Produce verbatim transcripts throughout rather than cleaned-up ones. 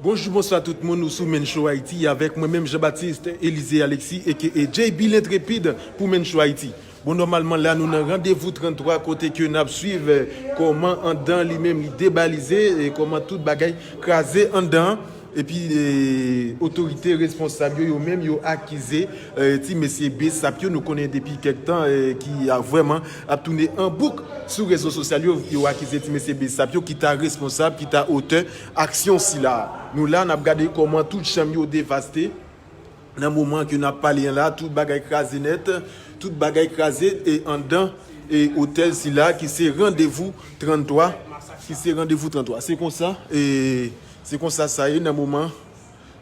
Bonjou, bonswa tout moun, ou sou Mencho Haiti avèk mwen menm Jean-Baptiste Élisée Alexis aka J B L'Intrépide pou Mencho Haiti. Bon, nòmalman la nou nan randevou tranntwa kote ke n ap swiv, eh, kòman anndan li menm li debalize e kòman tout bagay kraze anndan. Epi, eh, otorite responsab yo, yo menm yo akize, eh, ti mesye B S A P yo, nou konnen depi kèk tan, eh, ki a vrèman ap tounen an bouk sou rezo sosyal yo, yo akize ti mesye B S A P yo ki ta responsab, ki ta otè aksyon sila. Nou la, n ap gade kòman tout chanm yo devaste. Nan moman ke n ap pale an la, tout bagay kraze nèt, tout bagay kraze e anndan e otèl sila ki se Randevou tranntwa, ki se Randevou tranntwa. Se konsa, e se konsa sa ye nan moman,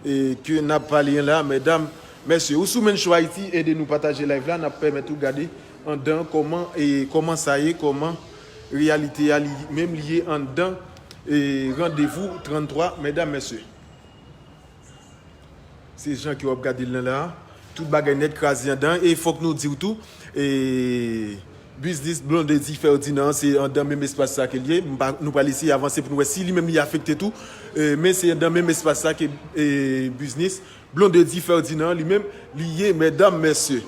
e ke n ap pale an la, medam, mesye, ou sou Mencho Haiti, ede nou pataje live la, n ap pèmèt ou gade anndan kòman, e kòman sa ye, kòman reyalite a li menm li ye anndan, e Randevou tranntwa, medam, mesye. Se jan ke w ap gade l nan la. Tout bagay nèt kraze anndan. E fòk nou di w tou, e, biznis Blondedy Ferdinand, se anndan menm espas sa ke l ye. M pa, nou pral eseye avanse pou nou wè si li menm li afekte tou. E, men se anndan menm espas sa ke, e, biznis Blondedy Ferdinand li menm, li ye, medam, mesye.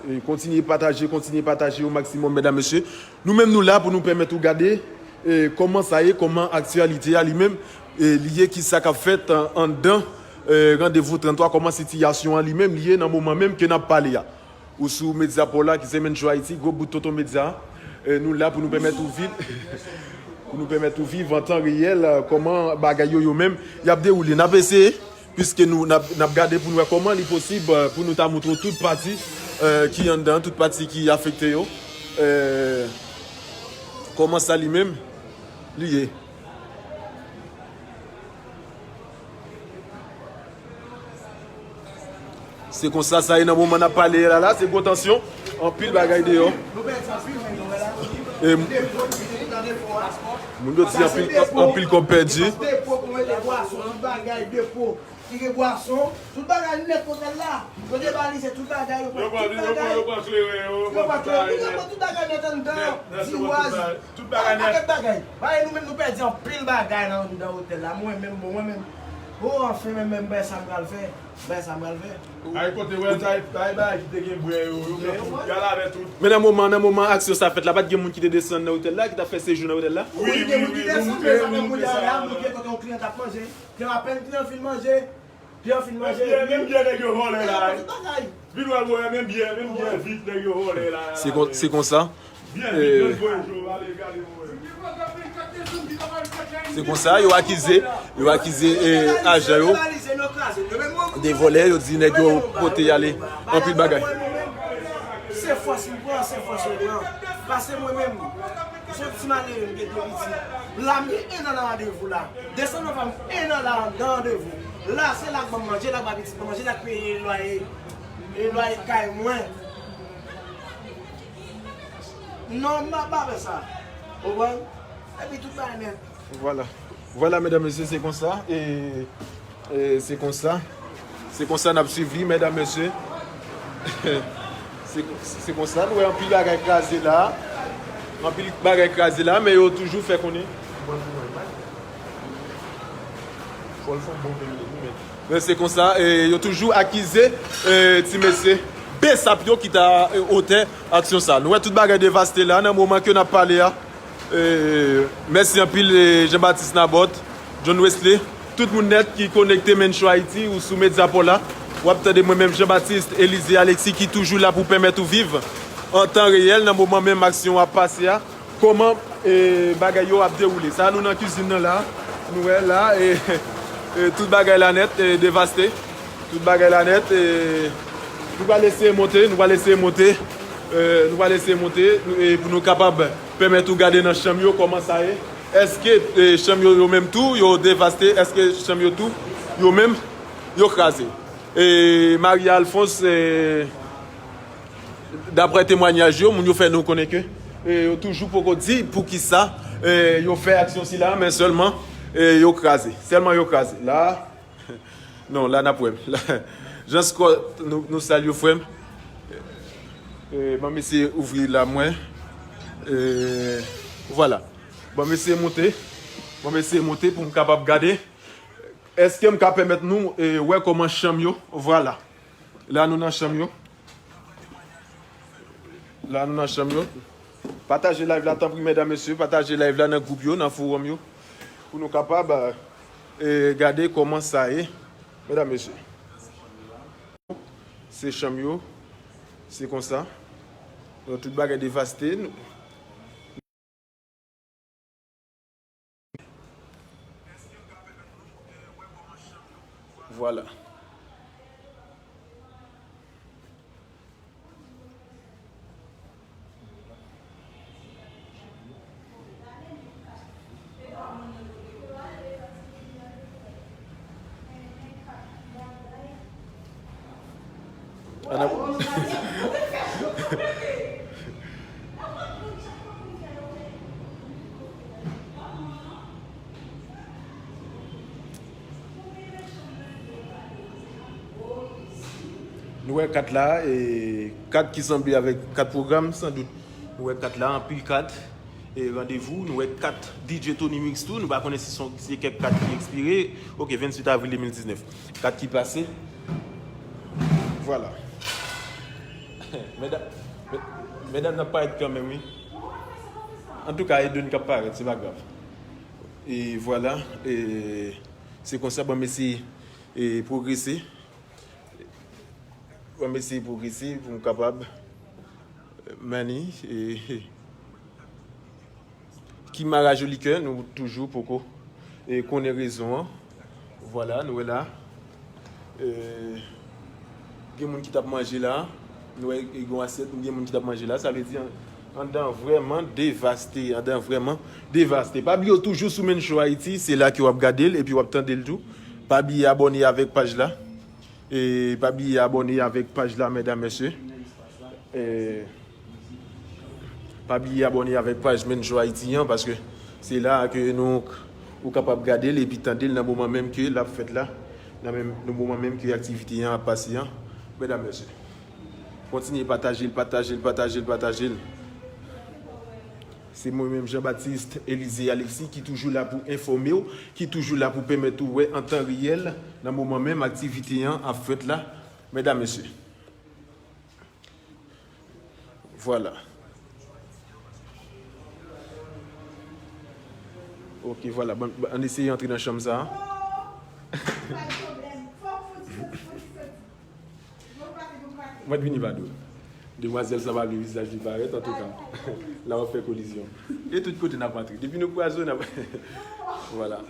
E, kontinye pataje, kontinye pataje o maksimòm, medam, mesye. Nou menm, nou la pou nou pèmèt ou gade, e, kòman sa ye, kòman aktyalite a li menm, e, li ye, ki sa k ap fèt an, anndan, e, Randevou tranntwa, kòman sitiyasyon an li menm, li ye nan moman menm ke n ap pale a. Ou sou Medya Paw la, ki se Mencho Haiti, gwo bout tonton medya. E, nou la pou nou pèmèt ou viv, pou nou pèmèt ou viv an tan reyèl, e, kòman bagay yo, yo menm, y ap dewoule. N ap eseye. Piske nou, n ap, n ap gade pou n wè kòman li posib, eh, pou nou ta montre w tout pati, eh, ki anndan, tout pati ki afekte yo. Eh, kòman sa li menm, li ye. Se konsa sa ye nan moman n ap pale la, la, se gwo tansyon, anpil bagay deyò. E, moun yo di anpil, anpil kòb pèdi. Ki gen bwason, tout bagay nèt otèl la. Yo debalize tout bagay, yo pran tout bagay. Yo pran kleren yo, yo pran tout bagay nèt. Yo pran tout bagay nèt anndan, diwaz. Tout bagay nèt. Pakèt bagay. Bagay nou menm nou pèdi anpil bagay nan anndan otèl la. Mwen menm, bon, mwen menm. O, anfen, menm, menm, bagay sa m pral fè. Bagay sa m pral fè. Ay kote wè, bagay, bagay ki te gen bwè yo, yo pran tout, y al avè tout. Men nan moman, nan moman aksyon sa fèt la, pa t gen moun ki te desann nan otèl la, ki t ap fè sejou nan otèl la? Wi, wi, wi, nou montre, nou montre sa. Moun gen kote yon kliyan t ap manje. Gen apèn kliyan fin manje. Byen fin manje. Menm byen, menm byen nèg yo vòlè la. Vin wè, menm byen, menm byen vit nèg yo vòlè la. Se kon-, se konsa. Byen vit, eh, nèg voye jou, ale gade pou wè. Se konsa, yo akize, yo akize, eh, ajan yo de vòlè, yo di nèg yo pote ale anpil bagay. Se fòs m pran, se fòs m pran. Pase mwen menm. Soti malere m gen de pitit. La m gen en an nan randevou la. Desann novanm, en an la anndan randevou. La, se la k ban m manje, la k ba pitit mwen manje, la k peye lwaye, e lwaye kay mwen. Non, m ap ba fè sa. Ou konprann? Epi tout bagay nèt. Vwala. Vwala, medam, mesye, se konsa. E E, se konsa. Se konsa n ap swiv li, medam, mesye. Se, se konsa, nou wè anpil bagay kraze la. Anpil bagay kraze la, men yo toujou fè konnen. Men se konsa, e, yo toujou akize, e, ti mesye B S A P yo ki ta, e, otè aksyon sa. Nou wè tout bagay devaste la, nan moman ke n ap pale a. E, mèsi anpil, e, Jean Baptiste Nabot, John Wesley, tout moun nèt ki konekte Mencho Haiti ou sou Medya Paw la. W ap tande mwen menm Jean Baptiste Elysée Alexis ki toujou la pou pèmèt ou viv an tan reyèl nan moman menm aksyon an ap pase a. Kòman, e, bagay yo ap dewoule? Sa nou nan kizin nan la, nou wè la, e, e, tout bagay la nèt, e, devaste. Tout bagay la nèt, e, nou pral eseye monte, nou pral eseye monte, e, nou pral eseye monte, e, pou nou kapab pèmèt ou gade nan chanm yo kòman sa ye. Èske, e, chanm yo, yo menm tou, yo devaste? Èske chanm yo tou, yo menm, yo kraze? E, Maria Alphonse, e, daprè temwanyaj yo, moun yo fè nou konnen ke, e, yo toujou poko di poukisa, e, yo fè aksyon sila, men sèlman, e, yo kraze. Sèlman yo kraze. La, Non, la n ap wè m. La, Jean Scott, nou, nou salye w, frè m. E, ban m eseye ouvri la mwen. E, vwala. Bon, mesye monte. Bon, mesye monte pou m kapab gade. Èske m ka pèmèt nou, e, wè kòman chanm yo? Vwala. La, nou nan chanm yo. La, nou nan chanm yo. Pataje live la, tanpri, medam, mesye. Pataje live la nan gwoup yo, nan fowòm yo. Pou nou kapab, e, gade kòman sa ye. Medam, mesye. Se chanm yo. Se konsa. Donk, tout bagay devaste. Vwala. An ap- Nou wè kat la, e, kat ki sanble avèk kat pwogram, sandout. Nou wè kat la, anpil kat, e, randevou. Nou wè kat D J Tony Mix tou. Nou pa konnen si se kèk kat ki ekspire. Ok, venntuit avril de mil diznèf. Kat ki pase. Vwala. Medam, me-, medam nan parèt kanmenm, wi. Antouka, e Don k ap parèt, se pa grav. E vwala, e se konsa, bon, mesye, e pwogrese. Bon, mesye, pwogrese pou m kapab, e, mani, e, Kimara Jolikè, nou toujou poko, e, konnen rezon an. Vwala, nou wè la. E, gen moun ki t ap manje la. Nou wè, e, gen yon asyèt, gen moun ki t ap manje la. Sa vle di, an-, anndan vrèman devaste. Anndan vrèman devaste. Pa bliye, w toujou sou Men Show Haiti. Se la ke w ap gade l epi w ap tande l tou. Pa bliye abòne avèk paj la. E pa bliye abòne avèk paj la, medam, mesye. E pa bliye abòne avèk paj Men Show Haiti an, paske se la ke nou, ou kapab gade l epi tande l nan moman menm ke l ap fèt la, nan menm, nan moman menm ke aktivite an ap pase an, medam, mesye. Kontinye pataje l, pataje l, pataje l, pataje l. Se mwen menm, Jean Baptiste Elysée Alexis, ki toujou la pou enfòme w, ki toujou la pou pèmèt ou wè an tan reyèl, nan moman menm aktivite an ap fèt la, medam, mesye. Vwala. Ok, vwala. Bon, bon, ann eseye antre nan chanm sa a. Mwen t vini pa dou. Demwazèl sa pa vle vizaj li parèt, antouka. La w ap fè kolizyon. E tout kote n ap antre. Depi nou kwaze, n ap, vwala.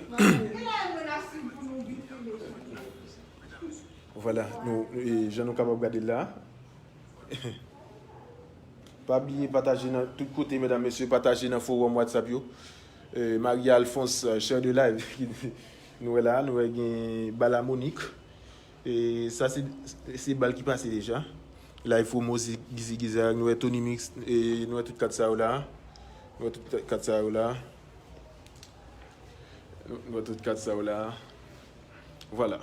Vwala, nou, e, jan nou kapab gade l la. Pa bliye pataje nan tout kote, medam, mesye, pataje nan fowòm WhatsApp yo. E, Marie Alphonse, e, share the live. Nou wè la, nou wè gen bal a Monique. E sa se, se bal ki pase deja. Live promo Ziggy Ziggy Zag, nou wè Tony Mix, e nou wè tout kat sa yo la. Nou wè tout kat sa yo la. Nou wè tout kat sa yo la. Vwala.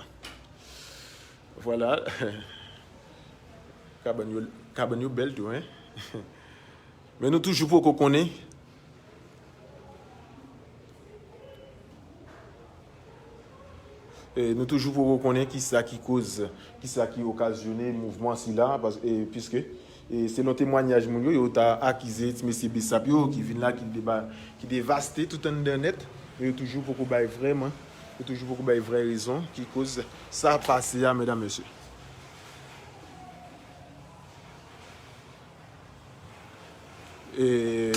Vwala. Kabann yo, kabann yo bèl tou, en. Men nou toujou poko konnen. E, nou toujou poko konnen kisa ki koz, kisa ki okazyone mouvman sila, pas-, e, piske, e, selon temwanyaj moun yo, yo ta akize ti mesye Besap yo ki vin la, ki deba-, ki devaste tout anndan nèt, men yo toujou poko bay vrèman, yo toujou poko bay vrè rezon ki koz sa pase a, medam, mesye. E,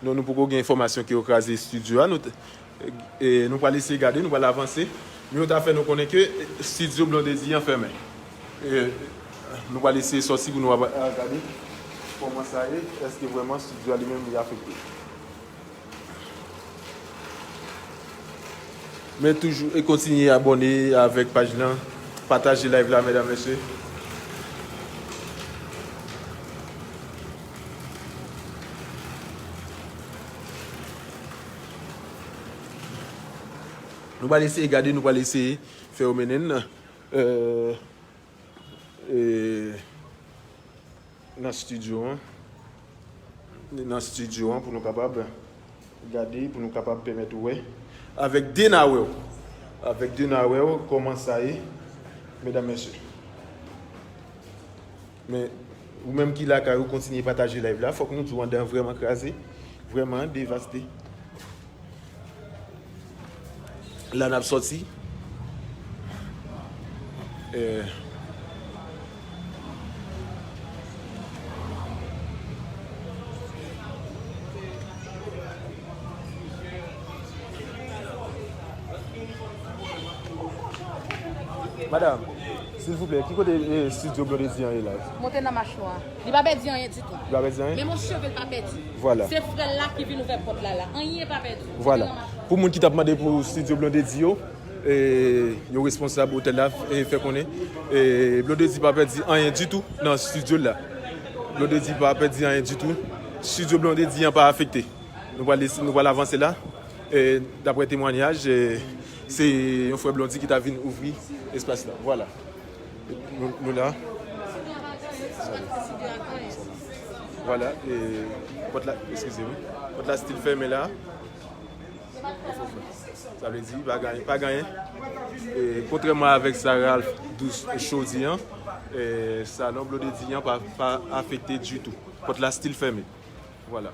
non, nou poko gen enfòmasyon ke yo kraze estidyo a. Nou, t-, e, nou pral eseye gade, nou pral avanse. Men yo ta fè nou konnen ke, e, estidyo Blondedy an fèmen. E, nou pral eseye sòti pou nou ap, a, gade kòman sa ye. Èske vrèman estidyo a li menm li afekte? Men toujou, e kontinye abòne avèk paj lan. Pataje live la, medam, mesye. Nou pral eseye gade, nou pral eseye fè yo mennen n, e, e, nan estidyo an. Nan estidyo an pou nou kapab Gade pou nou kapab pèmèt ou wè avèk de nawè w. Avèk de nawè w, kòman sa ye, medam, mesye. Men, ou menm ki lakay ou, kontinye pataje live la. Fòk nou di w, anndan an vrèman kraze, vrèman devaste. La n ap sòti. Eh. Madanm, silvouplè, ki kote, eh, estidyo Blondedy an ye la? Monte nan machwa. Li pa pèdi anyen ditou. Li pa pèdi anyen? Menm yon cheve l pa pèdi. Vwala. Se frè l la ki vin ouvè pòt la la. Anyen pa pèdi. Vwala. Pou moun ki t ap mande pou estidyo Blondedy yo, e, yo responsab otèl la, e, fè konnen, e, Blondedy pa pèdi anyen ditou nan estidyo l la. Blondedy pa pèdi anyen ditou. Estidyo Blondedy an pa afekte. Nou pral, nou pral avanse la. E, daprè temwanyaj, e, se yon frè Blondedy ki ta vin ouvri espas la. Vwala. Nou, nou la. Vwala, e, pòt la, eskize m. Pòt la still fèmen la. Sa vle di, pa gen, pa gen. E, kontrèman avèk sa Ralph Douce Chaud di an, e, salon Blondedy an pa, pa afekte ditou. Pòt la still fèmen. Vwala.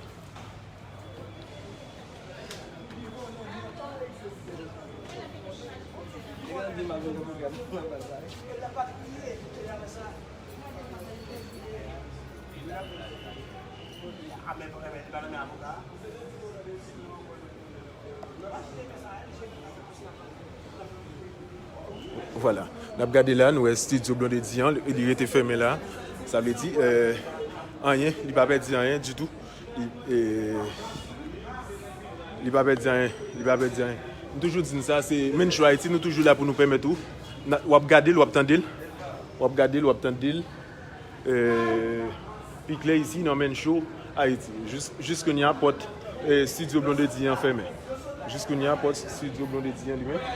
Vwala. N ap gade la, nou wè estidyo Blondedy an, li rete fèmen la. Sa vle di, eh, anyen, li pa pèdi anyen ditou. Li, eh, li pa pèdi anyen, li pa pèdi anyen. M toujou di n sa, se Mensho Haiti, nou toujou la pou nou pèmèt ou. N a, w ap gade l, w ap tande l. W ap gade l, w ap tande l. Eh, pi klè isi nan Mensho Haiti. Jis, jis kounye a pòt, eh, estidyo Blondedy an fèmen. Jis kounye a pòt estidyo Blondedy an li menm,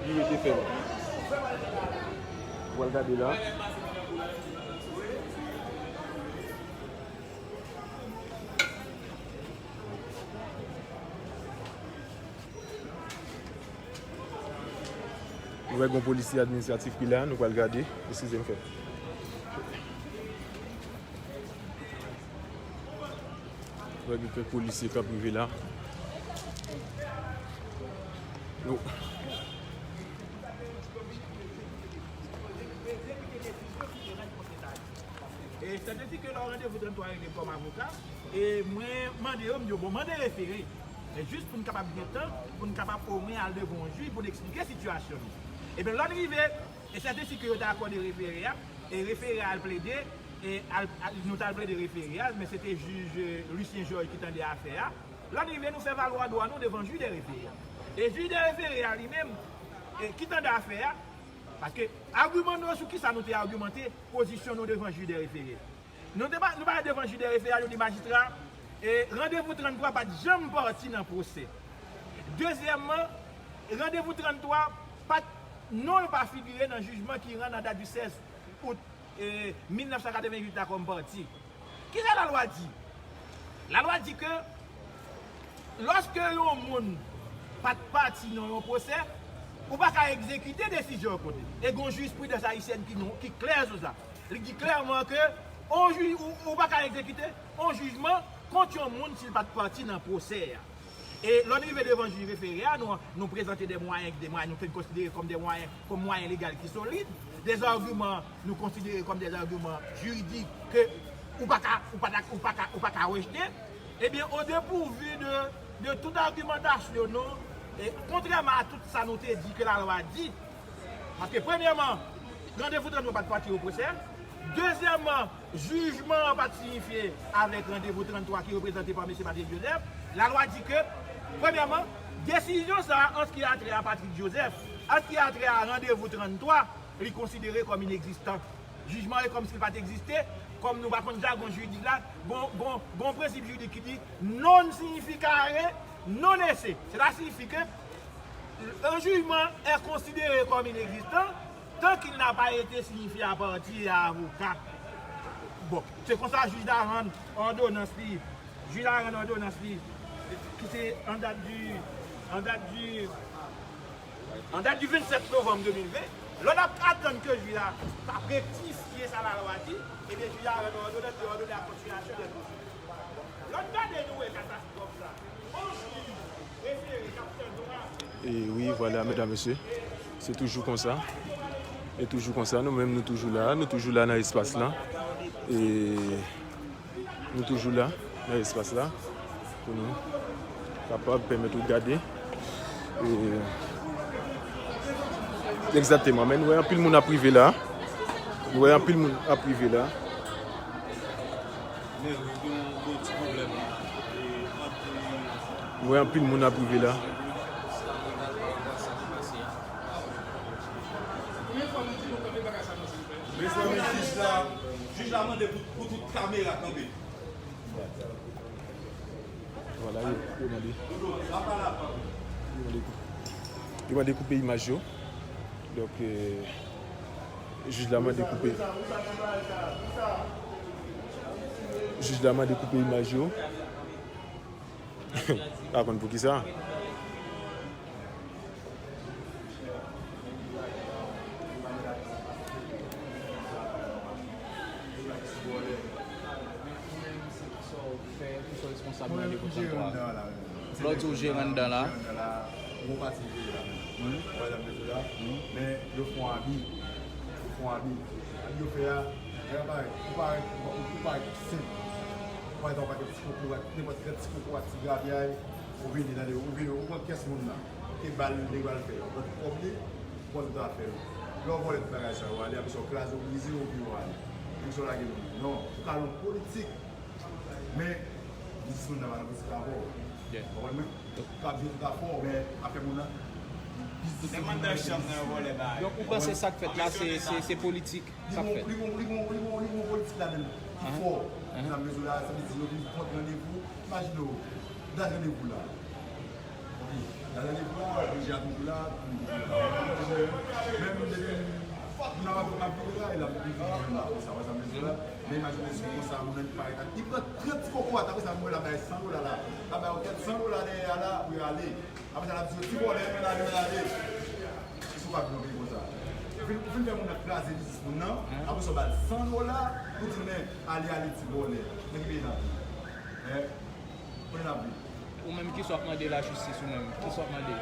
li rete fèmen. W al gade la. Nou wè gon polisye administratif ki la, nou pral gade. Eskize m frè. Nou wè gen kèk polisye k ap rive la. Nou. E, sètèdi ke lè w randevou trannntwa regle kòm avoka, e mwen mande yo, m di yo, bon, mande refere. Men jis pou n kapab gen tan, pou n kapab omwen al devan yon jij, pou n eksplike sitiyasyon nou. Ebyen, lè n rive, e sètèdi ke yo te akòde refere a, e refere a al plede, e al, al, nou t al plede refere a, men se te jij, eh, Lucien Georges ki tande afè a. Lè n rive, nou fè valwa dwa nou devan jij de refere a. E jij de refere a li menm, e ki tande afè a, paske agiman nou yo sou kisa nou te agimante pozisyon nou devan jij de refere. Nou te pa, nou pa devan jij de refere a, nou di majistra, e randevou trannntwa pa t janm pati nan pwosè. Dezyèmman, randevou trannntwa pa t, non l pa figire nan jijman ki rann an dat di sèz out, e, mil nèf san katreventuit la kòm pati. Kisa lalwa di? Lalwa di ke lòske yon moun pa t pati nan yon pwosè, ou pa ka egzekite desizyon an kont li. E gen yon jispridans ayisyèn ki non, ki klè sou sa. Li di klèman ke on jij, ou, ou pa ka egzekite on jijman kont yon moun si l pa t pati nan pwosè a. E lè n rive devan jij refere a, nou, nou prezante de mwayen, de mwayen nou fè konsidere kòm de mwayen, kòm mwayen legal ki solid, de agiman nou konsidere kòm de agiman jiridik ke ou pa ka, ou pa ta, ou pa ka, ou pa ka rejte, ebyen, o depouvi de, de tout agimantasyon nou, e kontrèman a tout sa nou te di ke lalwa di, paske premyèman, randevou trannntwa pa t pati o pwosè, dezyèmman, jijman an pa t siyifye avèk randevou trannntwa ki reprezante pa mesye Patrick Joseph. Lalwa di ke, premyèman, desizyon sa a, an sa ki a trè a Patrick Joseph, an sa ki a trè a randevou trannntwa, li konsidere kòm inegzistan. Jijman an e kòmsi li pa t egziste, kòm nou pa konn jagon jiridik la, gon, gon, gon prensip jiridik ki di non significare non esse. Cela signifie que un jugement est considéré comme inexistant tant qu'il n'a pas été signifié à partie et à avocat. Bon, se konsa jij la rann òdonans li. Jij la rann òdonans li. Ki se an dat di, an dat di, an dat di vennsèt novanm de mil ven, lè n ap atann ke jij la t ap rektifye sa lalwa di, ebyen jij la rann òdonans, li òdone a kontinyasyon dè pwosesis. Lè n gade, nou wè katastwòf la. Yon jij refere k ap tann yon afè. E wi, vwala, medam, mesye, se toujou konsa. E toujou konsa, nou menm, nou toujou la, nou toujou la nan espas lan. E Nou toujou la, nan espas la, pou nou kapab pèmèt ou gade. E, egzakteman, men nou wè anpil moun ap rive la. Nou wè anpil moun ap rive la. Nou wè anpil moun ap rive la. Mezanmi, jij la, jij la mande pou, pou tout kamera kanpe. Vwala, yo, yo mande. Yo mande koupe, yo mande koupe imaj yo. Donk, euh, jij la mande koupe. Jij la mande koupe imaj yo. Pa konn poukisa. Ou menm, se kisa w fè, kisa w responsab nan de pou tranntwa a? Lè w di w jere anndan la. Gwo pati jere la menm. Ou wè sa m vle di w la? Men yo fè w abi. Yo fè w abi. Abi yo fè a, e pa parèt, ou parèt, ou parèt senp. Ou parèt yon pakèt ti kokorat, nenpòt kèk ti kokorat, ti gravyay, ou vini, tande, ou vini, ou pran kès moun nan. Ki bal li pral fè? Ou pran kòb li, ou pran tout afè l. Lè w vòlè tout bagay sa yo, ale, apre sa w kraze, w brize, ou vire, w ale. Epi sa w lage moun nan. Non, ou ka nan politik. Men, biznismenn nan pa nan politik avè w. Ou konprann mwen? Ou ka byen tout afè w, men afè moun nan, biznismenn nan, se biznismenn. Donk, ou panse sa k fèt la, se, se, se politik k ap fèt? Li gon, li gon, li gon, li gon, li gon politik ladan l ki fò. Nan mezon la, sa vle di yo vin kont randevou. Imajine w, dat randevou la. Wi, dat randevou la, deja toujou la, menm depi moun nan ap, ap vire la, e l ap vire la, konsa, wè sa m vle di la. Men imajine si konsa, moun nan parèt ak, li pran trant ti kokorat, apre sa, moun la bay san dola la, la bay yon kèk san dola dèyè a la, pou yo ale. Apre sa, l ap di yo, "Ti vòlè, ann ale, ann ale." Kisa w pa vin yon peyi konsa? Ou fin, ou fin fè moun nan kraze biznis moun nan, apre sa, w ba l san dola, ou di, "Men, ale, ale, ti vòlè." Nan ki peyi n ap viv? Hein? Kote n ap viv? Ou menm, kisa w ap mande lajistis ou menm? Kisa w ap mande?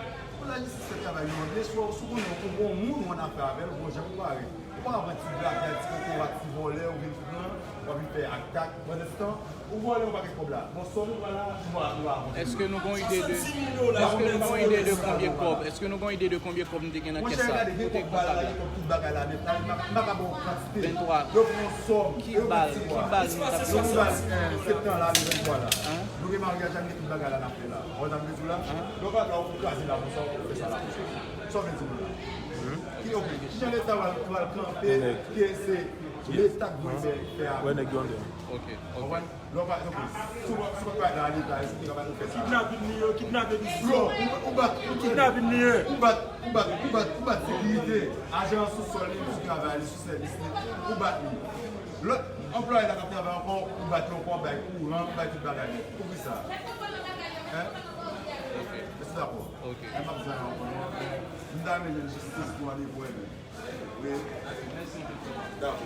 Bon, lajistis se travay nou an. Byen si w, si w konnen yon bon moun ou annafè avè l, ou gon jan pou parèt. Ou pa ka pran ti gravyay, ti kokorat, ti vòlè, ou vin pran, w ap vin fè atak. Pandansetan, ou vòlè yon pakèt kòb la. Bon, sòl ou pran la, nou pa, nou pa avanse. Èske nou gon ide de, èske nou gon ide de konbyen kòb? Èske nou gon ide de konbyen kòb nou te gen nan kès sa? Monchè, gade, gen kòb la, gen kòb tout bagay la nèt la, m pa, m pa ka ba w kantite. Vennntwa. Yo pran yon sòm, ki bal, ki bal nou t ap pran? Septan la, le vennntwa la. Nou gen maryaj la, nou gen tout bagay la n ap fè la. Ou wè sa m vle di w la? Lè w pa ka, ou kraze la konsa, ou fè sa la konsa. Sa w vle di moun nan? Ki, ok, kijan Leta pral, pral kanpe ke se Leta k dwe fè, fè a? Wè nèg yo anndan. Ok, ok. Ou konprann? Lè w pa, ok, si w pa, si w pa pale a Leta, èske Leta pral fè sa? Kidnapin li ye, kidnape biznis yo. Ou, ou bat, ou kidnapin li ye. Ou bat, ou bat, ou bat, ou bat sekirite. Ajan an sou sòl li, li sou travay li, sou sèvis li, ou bat li. Lòt anplwaye la k ap travay ankò, ou bat yo ankò, bay kouran, bay tout bagay. Poukisa? Hein? Èske w dakò? Ok. Mwen pa bezwen ankò non. M ta renmen jwenn jistis pou annevou menm. Wi. Dakò.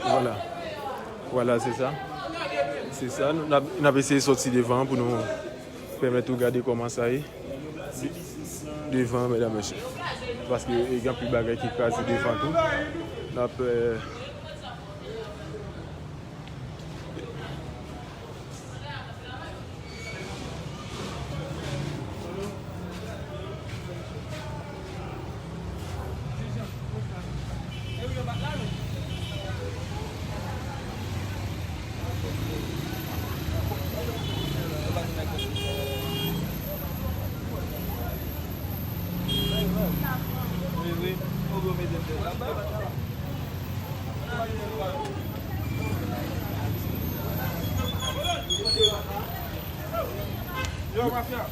Vwala. Vwala, se sa. Se sa. Nou, n ap, n ap eseye sòti devan pou nou pèmèt ou gade kòman sa ye. Devan, medam, mesye. Paske, e, gen anpil bagay ki kraze devan tou. N ap, e,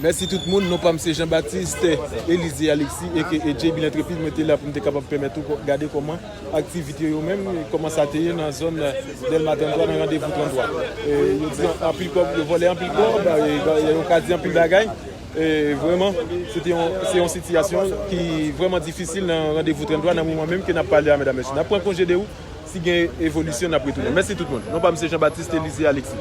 Mèsi tout moun, non pa m se Jean Baptiste Élisée Alexis aka J B L'Intrépide, mwen te la pou m te kapab pèmèt ou gade kòman aktivite yo menm, kòman sa te ye nan zòn Dèlma trannntwa, nan randevou trannntwa. E, yo di anpil kòb, yo vòlè anpil kòb, e, yo ka di anpil bagay. E, vrèman, se te yon, se yon sitiyasyon ki vrèman difisil nan randevou trannntwa, nan moman menm ke n ap pale a, medam, mesye. N ap pran konje de ou, si gen evolisyon, n ap retounen. Mèsi tout moun. Non pa m se Jean Baptiste Élisée Alexis.